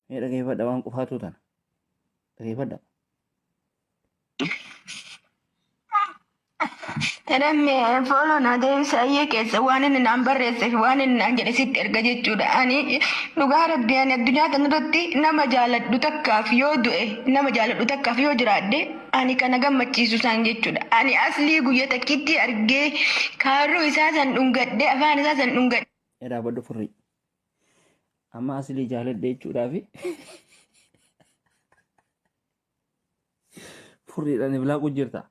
Mee dhageeffadha waan qofaatuu tana. Dhageeffadha. Jedhamee fooloo na deebisa ayyee keessa waan inni naan barreesse fi waan inni naan jedhe sitti erga jechuudha. Ani dhugaa rabbii ani addunyaa kanarratti nama jaaladhu takkaaf yoo du'e nama jaaladhu takkaaf yoo jiraadhe ani kana gammachiisu isaan jechuudha. Ani aslii guyya takkitti argee kaarruu isaa san dhungadhee afaan isaa san dhungadhee. Mee dhaabadhu furrii. Amma aslii jaaladhe jechuudhaafi furriidhaan iblaaqu jirta.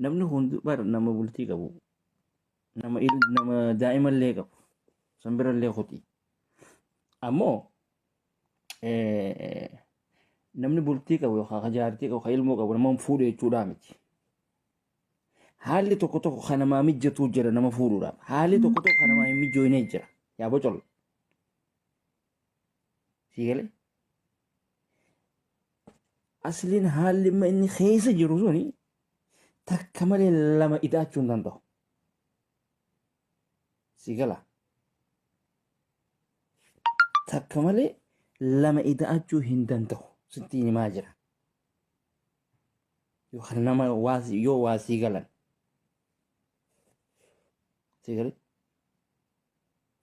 Namni hundi bar nama bultii qabu nama nama daa'imallee qabu san birallee kuti. Ammoo namni bultii qabu yookaan ka jaartii qabu ka ilmoo qabu nama fuudhu jechuudhaa miti. Haalli tokko tokko kan namaa mijjatuu jira nama fuudhuudhaaf. Haalli tokko tokko kan namaa hin mijjooyne jira. Yaa bocol. Sii galee? Asliin haalli amma inni keessa jiru suni takka malee lama ida'achuu hin danda'u. Sii gala. Takka malee lama ida'achuu hin danda'u. Sittiin himaa jira. Yookaan nama yoo waa sii galan. Sii galee?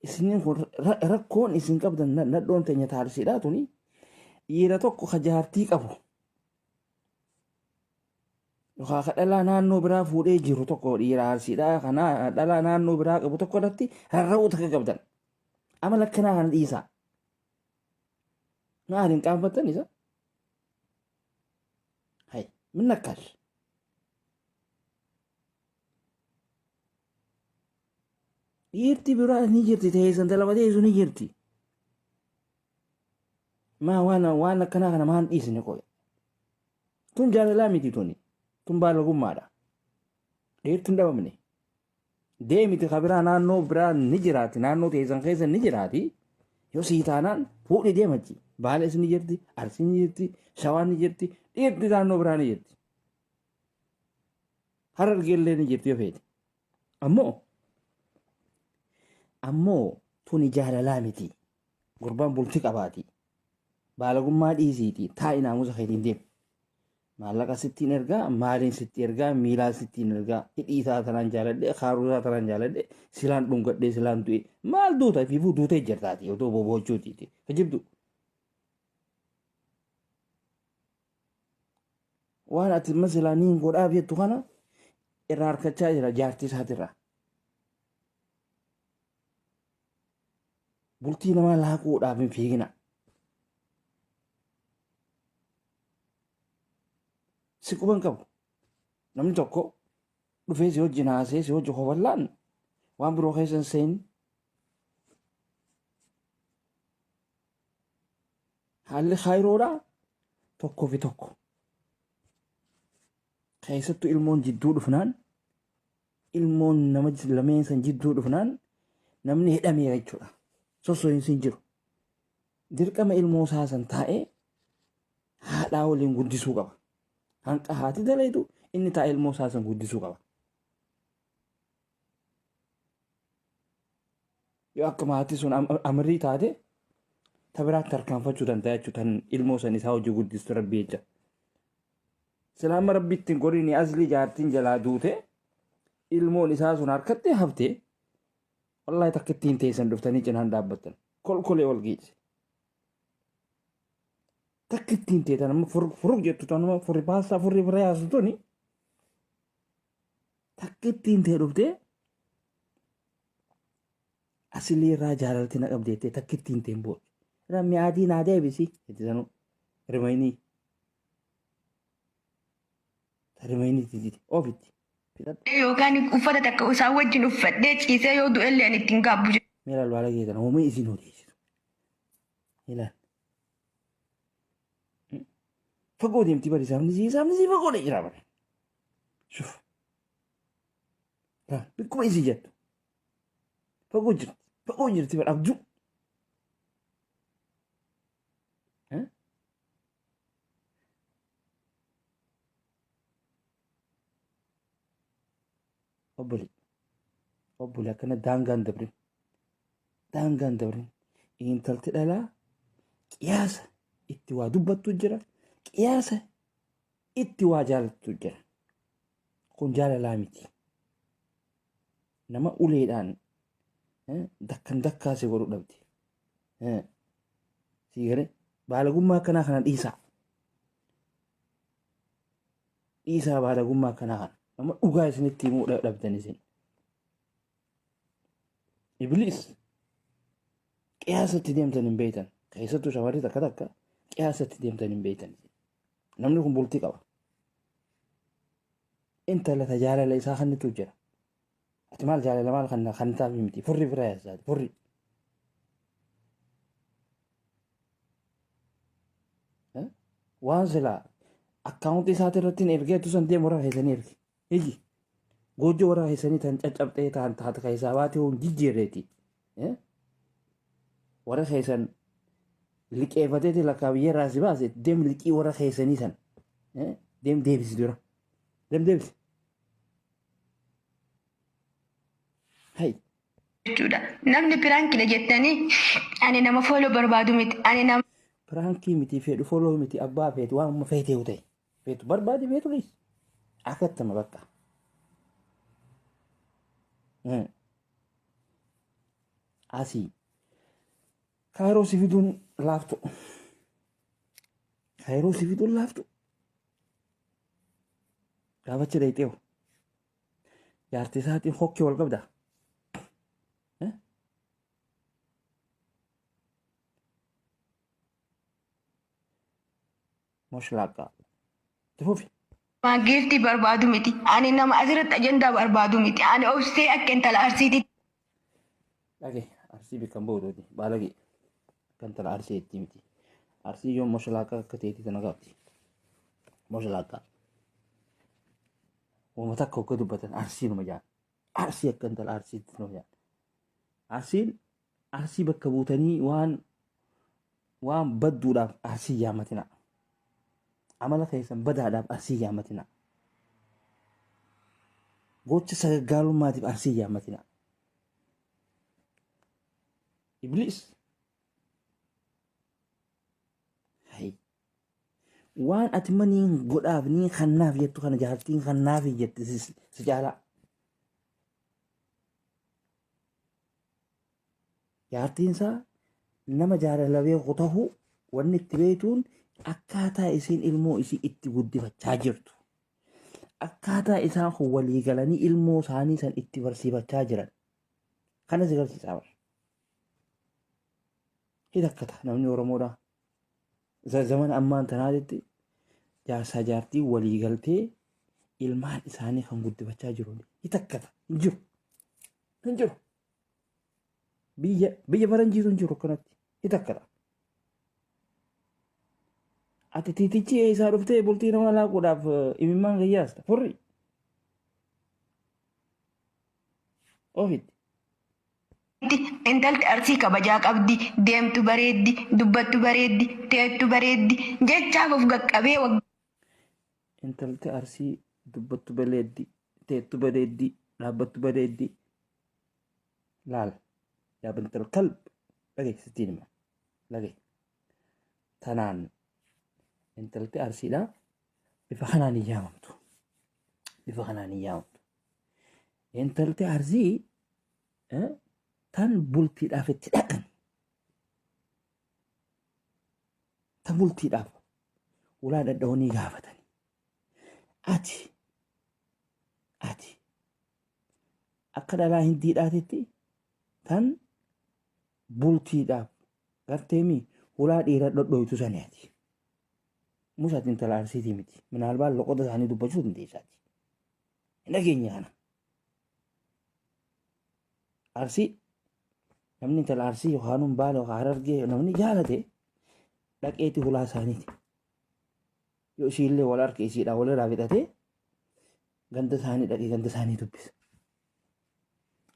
Isiniin kun rakkoon isin qabdan nadhoon teenya taarsiidhaa tuni dhiira tokko ka jaartii qabu yookaan ka dhalaa naannoo biraa fuudhee jiru tokko dhiira arsiidhaa kana dhalaa naannoo biraa qabu tokko irratti rarra'uu takka qabdan. Amala akkanaa kana dhiisaa. Maal hin qaanfattan isa? Hay, min akkash. Dhiirti biraa ni jirti teessan talaba teessu ni jirti. Maa waan waan akkanaa kana maan dhiisne qoya. Tun jaalalaa miti tuni. Tun baalagummaadha. Dhiirti hin dhabamne. Deemiti ka biraa naannoo biraa ni jiraati naannoo teessan keessa ni jiraati. Yoo sii taanaan fuudhi deemachi. Baales ni jirti, Arsiin ni jirti, Shawaan ni jirti, dhiirti naannoo biraa ni jirti. Harargeellee ni jirti yoo feete. Ammoo ammoo tuni jaalalaa miti. Gurbaan bulti qabaati. Baalagummaa dhiisiiti taa'i naamusa keetiin deemi. Maallaqa sittiin ergaa, maaliin sitti ergaa, miilaan sittiin ergaa, hidhii isaa tanaan jaaladhe, kaaruu isaa tanaan jaaladhe, silaan dhungadhee, silaan du'e. Maal duuta ifiifuu duutee jirtaati otoo bobochuutiiti. Kijibdu. Waan ati amma silaa niin godhaaf jettu kana irraa harkachaa jira jaartii isaatirraa. Bultii namaa laaquudhaaf hin fiigina. Si quban qabu. Namni tokko dhufee si wajjin haasee si wajjin hofallaan waan biroo keessa hin seenin. Haalli kaayiroodhaa tokkoo fi tokko. Keessattuu ilmoon jidduu dhufnaan ilmoon nama lameen san jidduu dhufnaan namni hidhameera jechuudha. Sosso'iinsi hin jiru. Dirqama ilmoo isaa san taa'ee haadhaa waliin guddisuu qaba. Hanqa haati dalaydu inni taa'ee ilmoo isaa san guddisuu qaba. Yoo akka maatii sun amrii taate ta biraatti tarkaanfachuu danda'a jechuudha tan ilmoo san isaa hojii guddistu rabbi jecha. Sila amma rabbi ittiin godhini asli jaartiin jalaa duute ilmoon isaa sun harkatti hafte wallahi takka ittiin teessan dhuftanii cinaan dhaabbattan kolkolee wal geesse. Takka ittiin teetan amma furuk jettu tanuma furri paastaa furri firee haasu tuni Takka ittiin ta'e dhuftee asilii irraa jaalalti na qabdi jettee takka ittiin ta'e hin boochu. Rammi adii naa deebisi jetti sanuu rimaynii. Rimaynii itti ofitti. Fixadhu. Yookaan uffata takka isaan wajjin uffadhee ciisee yoo du'ellee ani ittiin gaabbu. Mee laal baala keessan hoomee isin odeessitu. Ilaal. Fagoo deemti bari saamni sii saamni sii fagoo jira bari. Shuf. Laal bikkuma isii jettu. Fagoo jirti fagoo jirti bari abjuu. Obboli obboli akkana daangaan dabrin daangaan dabrin intalti dhalaa Qiyaasa itti waa dubbattu jira. Qiyaasa itti waa jaalattu jira. Kun jaalalaa miti. Nama uleedhaan dakkan dakkaa si godhu dhabde. Sii galee baalagummaa akkanaa kana dhiisaa. Dhiisaa baalagummaa akkanaa kana. Nama dhugaa isinitti himuu dhabdan isin. Ibliis qiyaasatti deemtan hin beektan. Keessattuu shamarri takka takka qiyaasatti deemtan hin beektan. Namni kun bultii qaba. Intala tajaajila isaa kannitu jira. Ati maal jaalala maal kan kan taaf miti furri bira yaasaati furri. Waan silaa akkaawuntii isaati irratti hin ergeetu san deemu warra keessanii ergi. Iji goojjoo warra keessanii tan caccabxee ta'an taate keessaa baatee hin jijjiirreeti. Warra keessan liqeeffateeti lakkaa biyya irraa si baase deem liqii warra keessanii san deem deebisi dura. Deem deebisi. Hay. Jechuudha. Namni piraankidha jettanii ani nama follow barbaadu miti. Ani nama Piraankii miti fedhu follow miti abbaa feetu waan amma feetee ta'e. Feetu barbaadi feetu dhiisi. Akattama bakka. Asii. Kaayiroo si fiduun laaftu. Kaayiroo si fiduun laaftu. Gaafacha dheexeewu. Jaartii isaatiin hokkee wal qabda. Moshlaaqaa. Itti fufi. Giiftii barbaadu miti. Ani nama asirratti ajandaa barbaadu miti. Ani obsee akka intala Arsiitti Dhage Arsii bikkan boodooti baalage akka intala Arsii itti miti. Arsii yoo moshlaaqaa akka ta'etti tana qabdi. Moshlaaqaa. Uuma takka hogga dubbatan Arsii numa jaan. Arsii akka intala Arsiitti numa jaan. Arsiin Arsii bakka buutanii waan waan badduudhaaf Arsii yaamatina. Amala keessan badaadhaaf Arsii yaamatina. Gocha sagaggaalummaatiif Arsii yaamatina. Ibliis. Hay. Waan ati maniin godhaaf niin kannaaf jettu kana jaartiin kannaafi jette si caalaa. Jaartiin isaa nama jaalala beeku tahuu wanni itti beektuun akkaataa isiin ilmoo isii itti guddifachaa jirtu. Akkaataa isaan kun walii galanii ilmoo isaanii san itti barsiifachaa jiran. Kana si garsiisaa bara. Hidhakkata namni Oromoodhaa. Zamana ammaan tanaatitti jaarsaa jaartii walii galtee ilmaan isaanii kan guddifachaa jiru. Hidhakkata hin jiru. Hin jiru. Biyya biyya faranjiitu hin jiru akkanatti. Hidhakkata. Ati tiitichi eessaa dhuftee bultii nama laaquudhaaf imimmaan kiyyaasta. Furri. Ofitti. Intalti Arsii kabajaa qabdi, deemtu bareeddi, dubbattu bareeddi, teettu bareeddi jechaaf of qaqqabee waggaa Intalti Arsii dubbattu bareeddi, teettu bareeddi, dhaabbattu bareeddi. Laal. Yaa bintal kalb. Dhagahi sittiin hima. Dhagahi. Tanaan intalti Arsiidhaa bifa kanaan hin yaamamtu. Bifa kanaan hin yaamamtu. Intalti Arsii tan bultiidhaaf itti dhaqan. Tan bultiidhaaf ulaa dhadha'anii gaafatani. Ati ati akka dhalaa hindiidhaatitti tan bultiidhaaf garteemi hulaa dhiira dhodhooytu sani ati. Musaati intala Arsiitii miti. Minaalbaan loqoda isaanii dubbachuu dandeessaati. Hin dhageenye kana. Arsii namni intala Arsii yookaan Baale yookaan Harargee namni jaalate dhaqeeti hulaa isaaniiti. Yoo isiillee wal harka isiidhaa walirraa fixatee ganda isaanii dhaqee ganda isaanii dubbisa.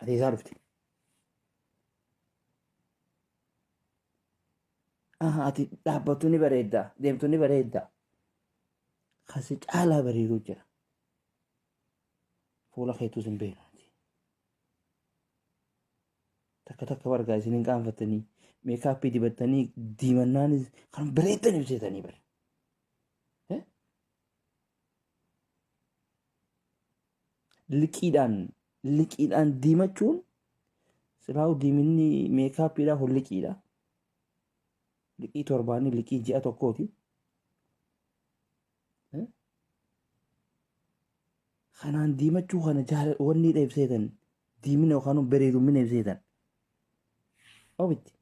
Ati isaa dhufte. Aha, ati dhaabbattu ni bareedda, deemtu ni bareedda. Kasi caalaa bareedu jira. Fuula keetus hin beeknu. Takka takka bargaa isin hin qaanfattanii. Makeup dibattanii diimannaanis kan bareeddanii ibseetanii bara. Liqiidhaan liqiidhaan diimachuun silaa'u diiminni makeupiidhaa kun liqiidha. Liqii torbaanii, liqii ji'a tokkooti. Kanaan diimachuu kana wanni ibseetan diimina yookaan bareedumina ibseetan. Ofitti.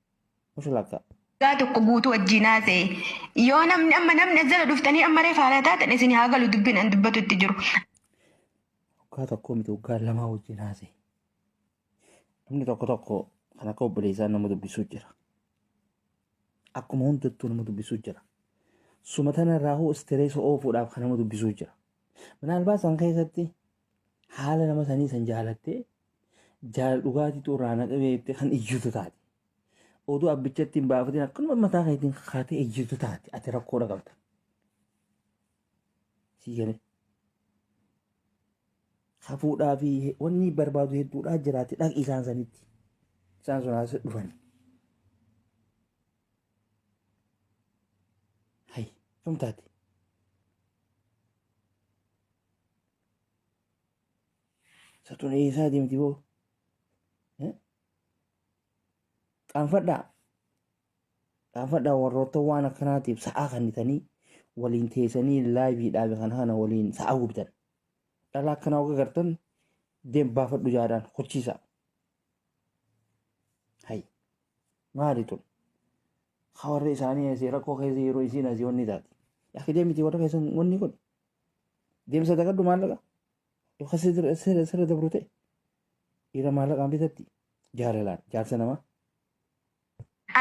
Oshalakka. Waggaa tokko guutuu wajjin haasa'e. Yoo namni amma namni as jala dhuftanii amma reefa haala taatan isin haa galu dubbiin an dubbatu itti jiru. Waggaa tokko miti, waggaa lamaa wajjin haasa'e. Namni tokko tokko kan akka obboleessaa nama dubbisuu jira. Akkuma hundattuu nama dubbisuu jira. Suma tanarraa hoo stress oofuudhaaf kan nama dubbisuu jira. Minaalbaa san keessatti haala nama sanii san jaalattee jaala dhugaatiitu irraa naqamee jettee kan iyyutu taate. Oduu abbichatti hin baafatin akkanuma mataa keetiin kaatee iyyutu taate, ati rakkoodha qabda. Sii galee. Hafuudhaa fi wanni barbaadu hedduudhaa jiraate dhaqi isaan sanitti. Isaan sun as dhufan. Hay, kam taate? Satuun eessaa deemti boo? Qaanfadhaa. Qaanfadhaa warroota waan akkanaatiif sa'aa kennitanii waliin teessanii liveiidhaa fi kana kana waliin sa'aa gubdan. Dhala akkanaa oga gartan deem baafadhu jaadhaan hochiisa. Hay, maali tun? Warri isaanii asii rakkoo keessa yeroo isiin asii wanni taate. Yakki deemiti warra keessan wanni kun. Deemsa dagadhu maallaqa. Yookaan sirra dabru ta'e. Dhiira maallaqaan bitatti jaalalaan jaarsa namaa.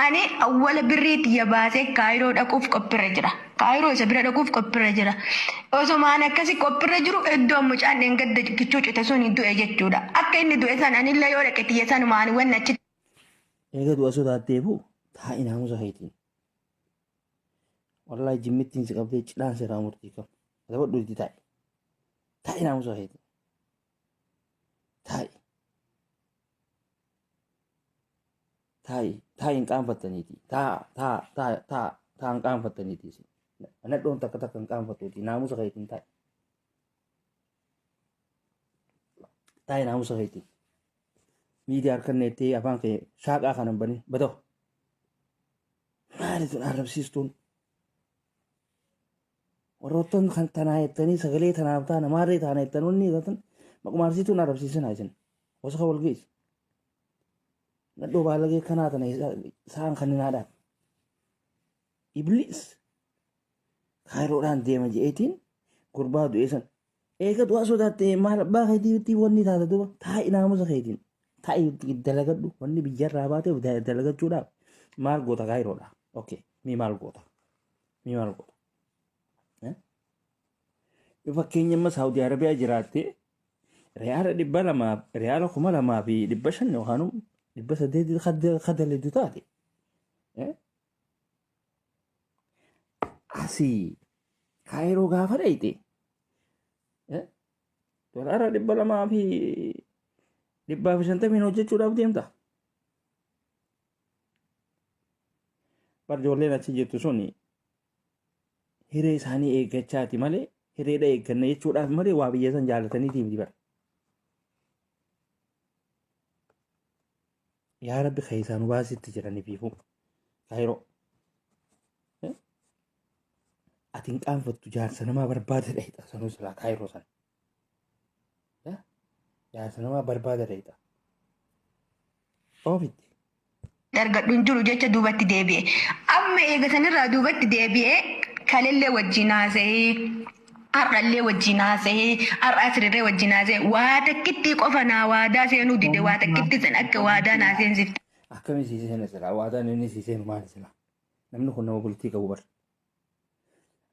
Ani awwala birrii xiyya baasee Kaayiroo dhaquuf qophirra jira. Kaayiroo isa bira dhaquuf qophirra jira. Osomaan akkasi qophirra jiru iddoo mucaan dheengadda kichuu cite sun du'e jechuudha. Akka inni du'e san anillee yoo dhaqe xiyya sanumaan wanni achi Eega du'a sodaatteefu taa'i naamusa keetiin. Wallaahi jimmittiin si qabdee cidhaan seeraa murtii qabu. Adabadhu itti taa'i. Taa'i naamusa keetiin. Taa'i. Taa'i. Taa'i hin qaanfattaniiti. Taa taa taa taa taa hin qaanfattaniiti. Nadhoon takka takka hin qaanfattuuti. Naamusa keetiin taa'i. Taa'i naamusa keetiin. Miidiyaa harkan neettee afaan kee shaaqaa kanan banin bata'u. Maali tun arrabsiistuun? Warroottan kan tanaa jettanii sagalee tanaaf taana maarree taana jettan wanni taatan maqmaarsiituun arrabsiisinaa isin. Wasaka wal geessu. Nadhoo baalagee kanaa tana isaan kanninaadhaaf. Ibliis kaayiroodhaan deema je'eetiin gurbaa du'ee san. Eega du'aa sodaatte maal abbaa keetiitti wanni taata duuba taa'i naamusa keetiin. Taa'i dalagadhu, wanni biyyarraa baateef dalagachuudhaaf maal goota kaayiroodha. Okay, mii maal goota? Mii maal goota? Yoo fakkeenya amma Saawudii Arabiyaa jiraatte riyaala 200, riyaala 2500 yookaan 800 kadaledu taate. Asii Kaayiroo gaafa dhayxe dolaara 200 fi 150n hojjechuudhaaf deemta. Bar ijoolleen achi jirtu suni hiree isaanii eeggachaati malee, hireedha eegganna jechuudhaaf malee waa biyya san jaalataniiti miti bara. Yaa Rabbi keessaa nu baasitti jiranii fiifuu. Kaayiroo. Ati hin qaanfattu, jaarsa namaa barbaada dheeyxa sanuu silaa Kaayiroo sana. Jaarsa namaa barbaada dheeyxa. Oofitti. Argadhu hin jiru jecha duubatti deebi'e. Amma eega sanirraa duubatti deebi'ee kalellee wajjin haasa'ee, har'allee wajjin haasa'ee, har'a asirree wajjin haasa'ee, waa takkitti qofa naa waadaa seenuu dide, waa takkitti san akka waadaa naa seensifte. Akkamii sii seena silaa? Waadaan inni sii seenu maali silaa? Namni kun nama bultii qabu bar.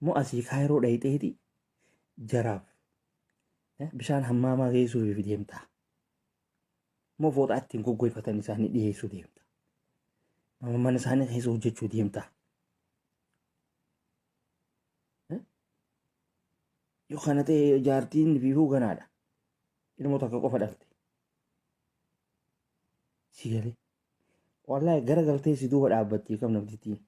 Moo asii Kaayiroo dhayxeeti jaraaf bishaan hammaamaa geessuuf deemta. Moo fooxaa ittiin goggoifatan isaanii dhiyeessuu deemta. Mana isaanii keessa hojjechuu deemta. Yoo kana ta'e jaartiin fiifuu ganaadha. Ilmoo takka qofa dhalte. Si galee. Wallaahi gara galtee si duuba dhaabbattii kam namtittiin.